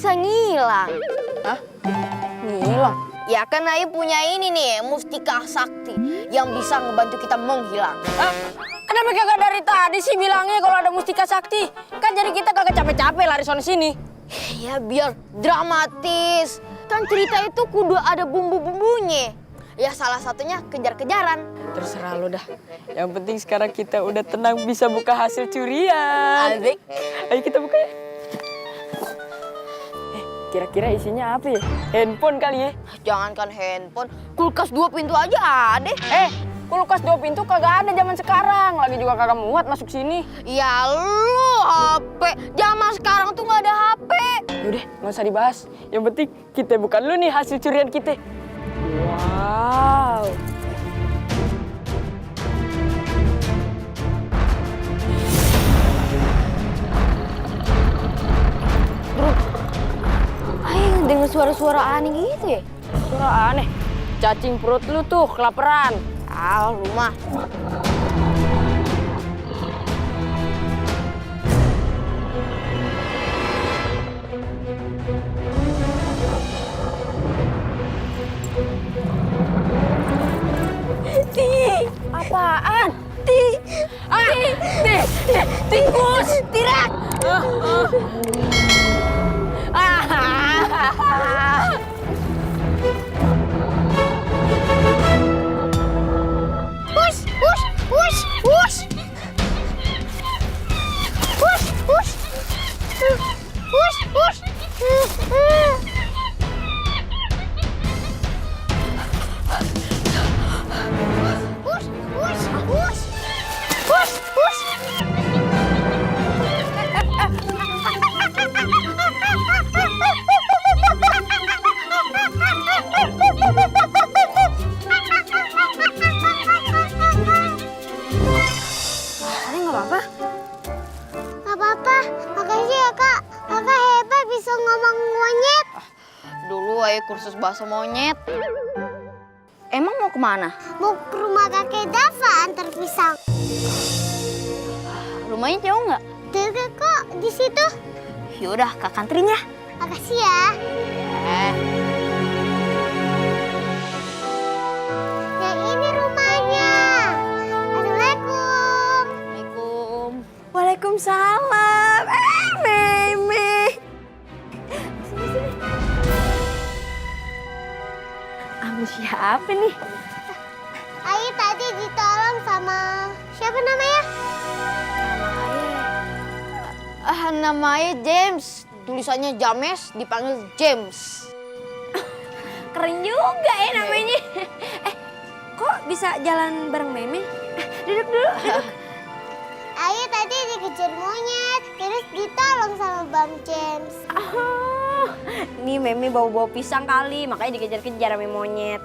bisa ngilang. Hah? Ngilang? Ya kan Ayah punya ini nih, mustika sakti yang bisa ngebantu kita menghilang. Hah? Kenapa kagak dari tadi sih bilangnya kalau ada mustika sakti? Kan jadi kita kagak capek-capek lari sono sini. Ya biar dramatis. Kan cerita itu kudu ada bumbu-bumbunya. Ya salah satunya kejar-kejaran. Terserah lo dah. Yang penting sekarang kita udah tenang bisa buka hasil curian. Asik. Ayo kita buka ya. Kira-kira isinya apa ya? Handphone kali ya? Jangankan handphone, kulkas 2 pintu aja ada. Kulkas 2 pintu kagak ada zaman sekarang. Lagi juga kagak muat masuk sini. Ya lu HP. Zaman sekarang tuh nggak ada HP. Yaudah, nggak usah dibahas. Yang penting kita buka dulu nih hasil curian kita. Wow. Ayo dengar suara-suara aneh gitu ya. Suara aneh. Cacing perut lu tuh kelaparan. Ah, rumah. Apaan? Tikus! Tirak! Push, push, push, push. Push, push. Push, push. Push, push, push. Push, push. Ini nggak apa-apa. Gak apa-apa, makasih ya kak. Kakak hebat bisa ngomong monyet. Dulu Ayah kursus bahasa monyet. Emang mau kemana? Mau ke rumah kakek Dava antar pisang. Rumahnya jauh nggak? Deket kok di situ. Yaudah, kakak anterin ya. Makasih ya. Yang ini rumahnya. Assalamualaikum. Assalamualaikum. Waalaikumsalam. Meme. Sama siapa nih? Ayu tadi ditolong sama siapa namanya? Namanya James. Tulisannya James, dipanggil James. Keren juga ya namanya. Kok bisa jalan bareng Meme? Duduk dulu. Ayu tadi dikejar monyet, terus ditolong sama Bang James. Oh, ini Meme bawa-bawa pisang kali, makanya dikejar-kejar sama monyet.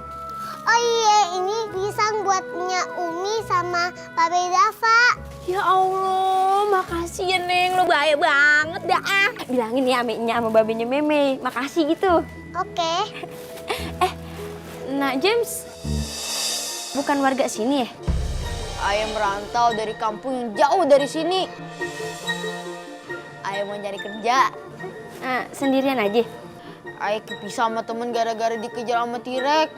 Oh iya, ini pisang buatnya Umi sama Pape Dava. Ya Allah, makasih ya Neng, lo baik banget dah. Bilangin ya amenya sama babenya Meme, makasih gitu. Oke. Nah James, bukan warga sini ya? Ayah merantau dari kampung yang jauh dari sini. Ayah mau cari kerja. Sendirian aja? Ayah kepisah sama temen gara-gara dikejar sama Tirek.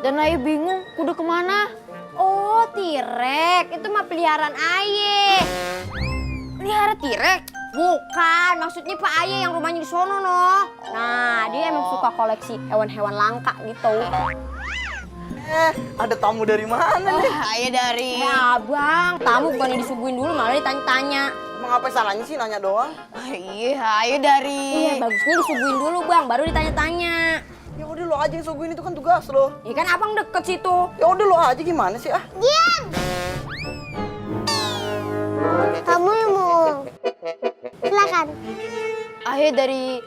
Dan Ayah bingung kudu kemana. Oh, Tirek, itu mah peliharaan Aye. Pelihara Tirek? Bukan, maksudnya Pak Aye yang rumahnya di sono noh. Nah, dia emang suka koleksi hewan-hewan langka gitu. Ada tamu dari mana nih? Ayah dari... Ya bang, tamu bukannya disuguhin dulu malah ditanya-tanya. Emang apa salahnya sih nanya doang? Iya, Ayah dari... Iya, bagusnya disuguhin dulu bang, baru ditanya-tanya. Ya udah lo aja yang suguhin, itu kan tugas lo. Ya kan abang deket situ. Ya udah lo aja, gimana sih ah? Diam. Kamu yang mau. Silakan. Ayah dari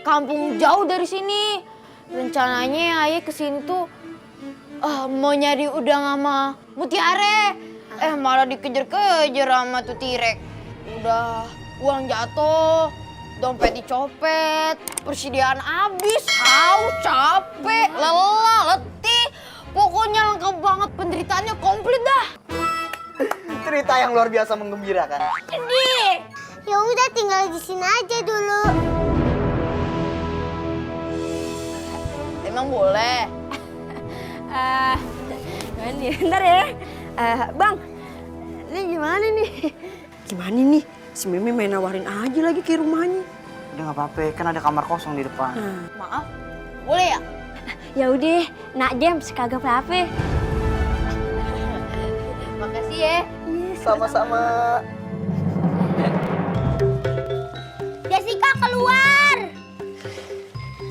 kampung jauh dari sini. Rencananya Ayah kesini tuh mau nyari udang sama mutiare. Malah dikejar-kejar sama tuh Tirek. Udah uang jatuh, dompet dicopet, persediaan habis, haus, capek, lelah, letih. Pokoknya lengkap banget, penderitaannya komplit dah. Cerita yang luar biasa menggembirakan. Ya udah tinggal di sini aja dulu. Emang boleh? Bentar ya. Bang, ini gimana nih? Gimana nih? Si Mimi main nawarin aja lagi ke rumahnya. Udah nggak apa-apa, kan ada kamar kosong di depan. Maaf, boleh ya? Ya udah, nak James kagak apa-apa. Makasih ya. Sama-sama. Jessica keluar.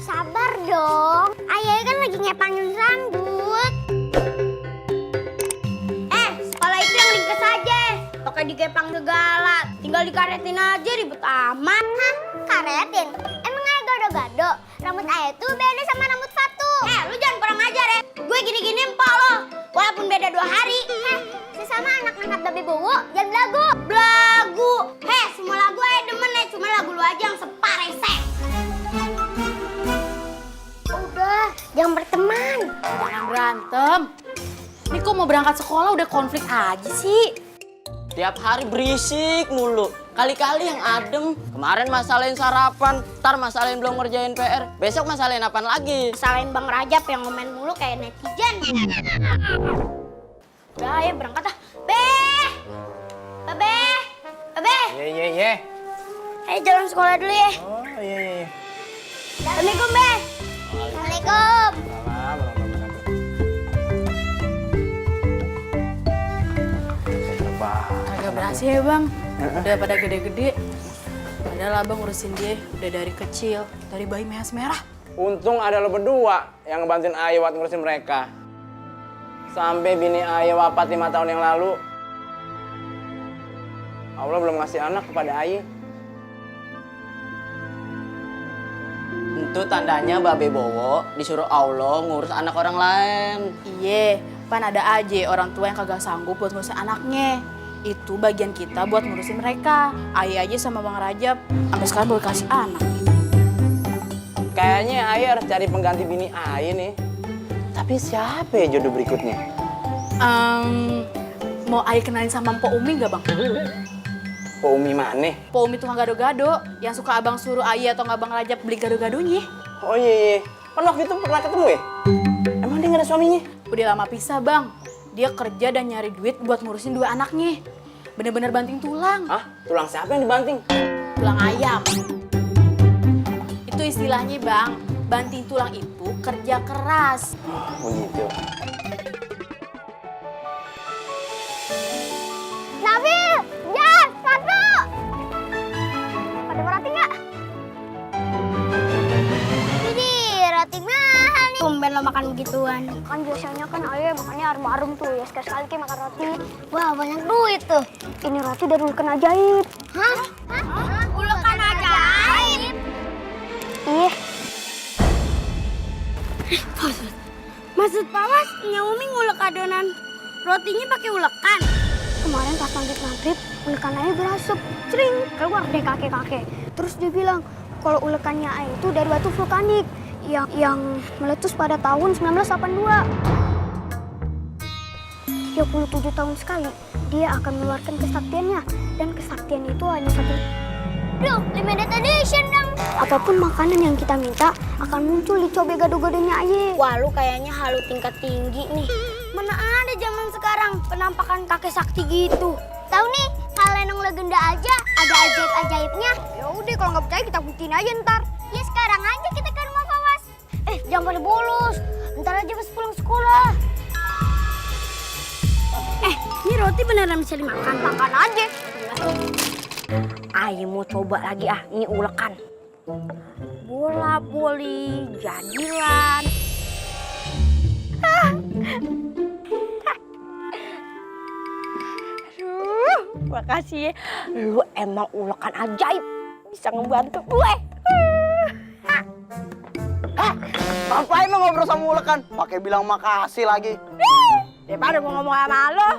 Sabar dong. Ayah kan lagi ngepangin rambut. Sekolah itu yang ringkes aja. Pakai dikepang segala. Tinggal dikaretin aja ribet amat. Hah? Karetin? Emang ayah gado-gado? Rambut ayah tuh beda sama rambut Fatu. Lu jangan kurang ajar ya. Gue gini-gini empok lo. Walaupun beda 2 hari. Sesama anak angkat babi bowo, jangan belagu. Belagu. Semua lagu ayah demen ya. Cuma lagu lu aja yang separesek. Udah, jangan berteman. Jangan berantem. Ini kok mau berangkat sekolah udah konflik aja sih? Tiap hari berisik mulu. Kali-kali yang adem. Kemarin masalahin sarapan, ntar masalahin belum ngerjain PR. Besok masalahin apaan lagi? Salahin Bang Rajab yang ngomen mulu kayak netizen. Udah ayo berangkat ah. Babe. Ye. Ayo jalan sekolah dulu ya. Oh, iya. Assalamualaikum, Be. Assalamualaikum. Agak berhasil ya bang. Udah pada gede-gede. Padahal abang ngurusin dia udah dari kecil. Dari bayi merah. Untung ada lo berdua yang ngebantuin Ayah buat ngurusin mereka. Sampai bini Ayah wafat 5 tahun yang lalu, Allah belum ngasih anak kepada Ayah. Itu tandanya Babe Bowo disuruh Allah ngurus anak orang lain. Iya, pan ada aja orang tua yang kagak sanggup buat ngurusin anaknya. Itu bagian kita buat ngurusin mereka. Ayah aja sama Bang Rajab sampai sekarang baru kasih anak. Kayaknya Ayah harus cari pengganti bini Ayah nih. Tapi siapa ya jodoh berikutnya? Mau Ayah kenalin sama Mpok Umi nggak bang? Pak Umi mana? Mpok Umi tukang gado-gado yang suka abang suruh Ayah atau nggak Bang Rajab beli gado-gadonya. Oh iya. Kan waktu itu pernah ketemu ya? Emang dia nggak ada suaminya? Udah lama pisah bang. Dia kerja dan nyari duit buat ngurusin 2 anaknya. Bener-bener banting tulang. Hah? Tulang siapa yang dibanting? Tulang ayam. Itu istilahnya bang. Banting tulang itu kerja keras. Oh gitu. Nabil, Jas, Fatu. Pada mau roti nggak? Ini roti mahal nih. Tumben lo makan begituan. Kan biasanya kan ayah makannya arum-arum tuh ya, sekali-sekali kayak makan roti. Wah, banyak duit tuh. Ini roti dari ulekan ajaib. Hah? Ulekan ajaib. Ih, Maksud Pawas, Umi ngulek adonan rotinya pakai ulekan. kemarin pas maghrib, ulekan ayah berasap. Cering, keluar deh kakek-kakek. Terus dia bilang, kalau ulekannya ayah itu dari batu vulkanik yang meletus pada tahun 1982. 37 tahun sekali, dia akan mengeluarkan kesaktiannya. Dan kesaktiannya itu hanya satu. Duh, limited edition dong. Apapun makanan yang kita minta akan muncul di cobek gado-gadonya ayah. Wah, lu kayaknya halu tingkat tinggi nih. Mana ada zaman sekarang penampakan kakek sakti gitu. Tahu nih, kalau Lenong Legenda aja ada ajaib-ajaibnya. Ya udah, kalau nggak percaya kita buktiin aja ntar. Ya sekarang aja kita ke rumah Fawas. Jangan pada bolos. Ntar aja pas pulang sekolah. Ini roti beneran bisa dimakan? Makan aja. Ayo mau coba lagi ini ulekan. Bola boli jadilan. Aduh, makasih ya. Lu emang ulekan ajaib. Bisa ngebantu gue. Ngapain lo ngobrol sama ulekan? Pakai bilang makasih lagi. Daripada gue ngomong sama lo.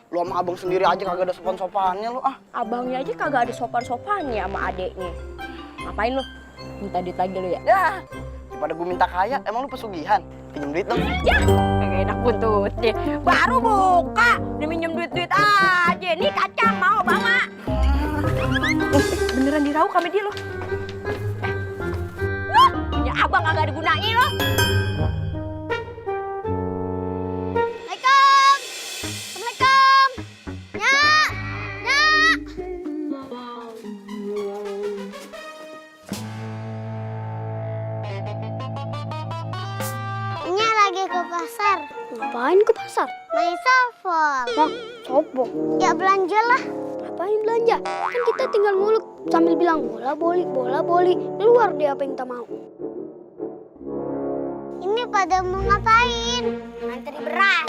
Lu sama abang sendiri aja kagak ada sopan-sopannya lu ah. Abangnya aja kagak ada sopan-sopannya sama adeknya. Ngapain lu? Minta duit lagi lu ya? Daripada gue minta kaya, emang lu pesugihan? Pinjem duit dong. Ya, kagak enak buntut deh. Baru buka, dia minjem duit-duit aja. Nih kacang mau bawa. Beneran diraup sama dia lo. Punya abang kagak ada gunanya lo. pasar. Ngapain ke pasar? Main softball. Hah? Softball? Ya belanja lah. Ngapain belanja? Kan kita tinggal ngulek sambil bilang bola boli, bola boli. Keluar deh apa yang kita mau. Ini pada mau ngapain? Ngantri beras.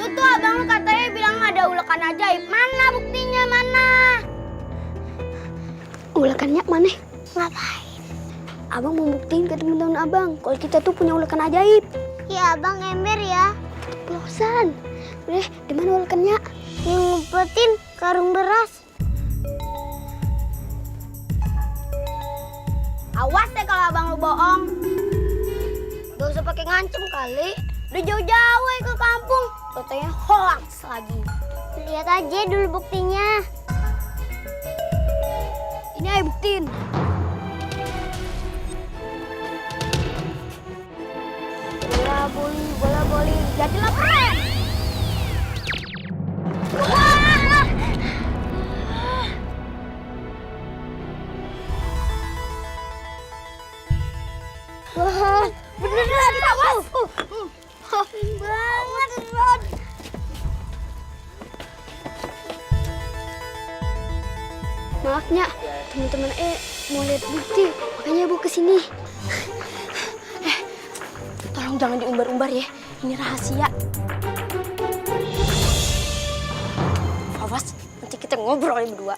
Tuh abang lu katanya bilang ada ulekan ajaib. Mana buktinya, mana? Ulekannya mana? Ngapain? Abang mau buktiin ke teman-teman abang kalau kita tuh punya ulekan ajaib. Ya abang ember ya. Keceplosan. Udah, di mana ulekannya? Yang ngumpetin karung beras. Awas deh kalau abang lu bohong. Gak usah pakai ngancem kali. Udah jauh-jauh ya ke kampung. Totonya hoax lagi. Lihat aja dulu buktinya. Ini ayo buktiin. Bola boli, jadilah keren. Wah, beneran awas. Keren banget, Rod. Maafnya, teman-teman mau lihat bukti, makanya Bu kesini. Tolong jangan diumbar-umbar ya. Ini rahasia. Awas, nanti kita ngobrol berdua.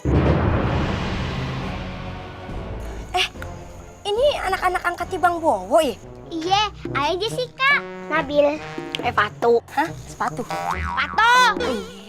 Ini anak-anak angkatnya Bang Bowo ya? Iya, Ayah Jessica, Nabil, Sepatu. Hah? Sepatu? Pato.